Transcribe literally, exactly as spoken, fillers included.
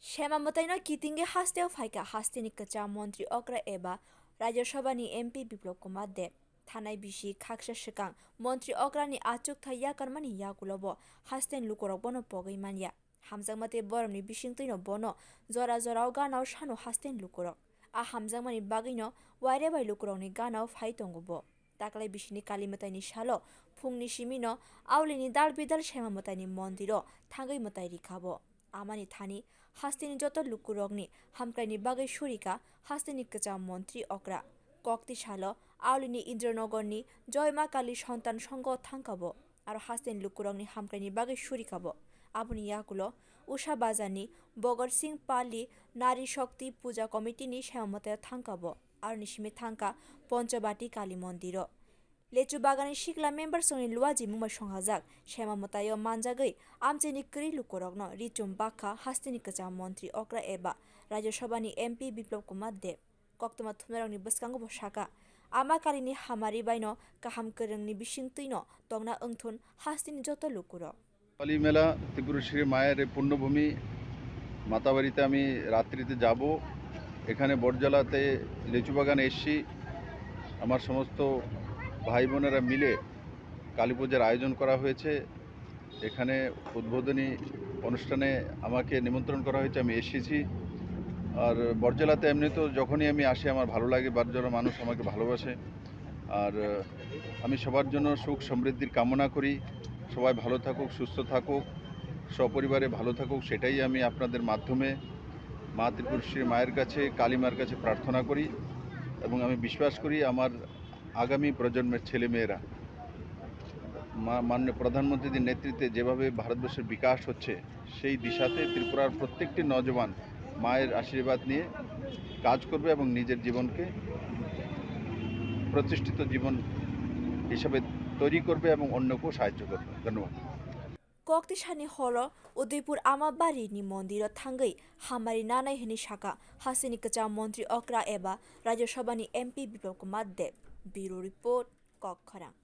Sema mwtaino kitingwi hasteo phaikha hasteni kwcham montri okra eba Rajya Sabhani M P Biplab Kumar Deb. Thanai bisi khaksa swkang montri okrani achukthai yakarmani yakulobo hasteni lukurok bono pogwi manya. Hamjakma tei boromni bisingtwino bono jora jorao ganao sano hasteni lukurok. A hamjakmani bagwino waire bai lukurokni ganao phai tongo bo. Taklai bisini Kali mwtaini salo phungni simino Aulini dal bidal Sema mwtaini mondiro thangwi mwtai rikha bo. Amani thani hasteni joto lukurokni hamkraini bagwi surika hasteni kwcham montri okra. Kokti salo Aulini Indranogorni Joy Ma Kali Sontan Songho thangkha bo. Aro hasteni lukurokni hamkraini bagwi surika bo. Aboni yakulo Usha Bazarni Bogor Singh Pali Nari Shakti Puja Committeeni Sema mwtaio thangkha bo. Aroni simi thangkha Ponchabati Kali Mondiro. Lechu Bagani Sikla member songni Luaji mungbai songhajak Sema mwtaio manjagwi amchaini kwrwi lukurokno richum bakha hasteni kwcham montri okra eba Rajya Sabhani M P Biplab Kumar Deb. Koktwma thumnairokni bwskango bo sakha, Ama Kalini hamari baino kaham kwrwngni bisingtwino tongna wngthun hasteni joto lukurok. Kali মেলা, ত্রিপুরেশ্বরী মায়ের এই পুণ্যভূমি মাতাবাড়িতে আমি রাত্রিতে যাব। এখানে বটজলাতে লিচু বাগানে এসছি, আমার সমস্ত ভাই বোনেরা মিলে কালী পূজার আয়োজন করা হয়েছে। এখানে উদ্বোধনী অনুষ্ঠানে আমাকে নিমন্ত্রণ করা হয়েছে, আমি এসেছি। আর বটজলাতে এমনি তো যখনই আমি আসি আমার ভালো লাগে, বটজলার মানুষ আমাকে ভালোবাসে। আর, আহ, আমি সবার জন্য সুখ সমৃদ্ধির কামনা করি। সবাই ভালো থাকুক, সুস্থ থাকুক, সপরিবারে ভালো থাকুক, সেটাই আমি আপনাদের মাধ্যমে মা ত্রিপুরেশ্বরী মায়ের কাছে, কালী মার কাছে প্রার্থনা করি। এবং আমি বিশ্বাস করি আমার আগামী প্রজন্মের ছেলেমেয়েরা মা-, মাননীয় প্রধানমন্ত্রীজির নেতৃত্বে যেভাবে ভারতবর্ষের বিকাশ হচ্ছে, সেই দিশাতে ত্রিপুরার প্রত্যেকটি নওজোয়ান মায়ের আশীর্বাদ নিয়ে কাজ করবে এবং নিজের জীবনকে প্রতিষ্ঠিত জীবন হিসাবে তৈরি করবে এবং অন্যকেও সাহায্য করবে। ধন্যবাদ। Koktisani horo Udaipur Ama Barini mondiro thangwi hamari nanai hwnwi sakha hasteni kwcham montri okra eba Rajya Sabhani M P Biplab Kumar Deb. Bureau Report, Kok Khorang.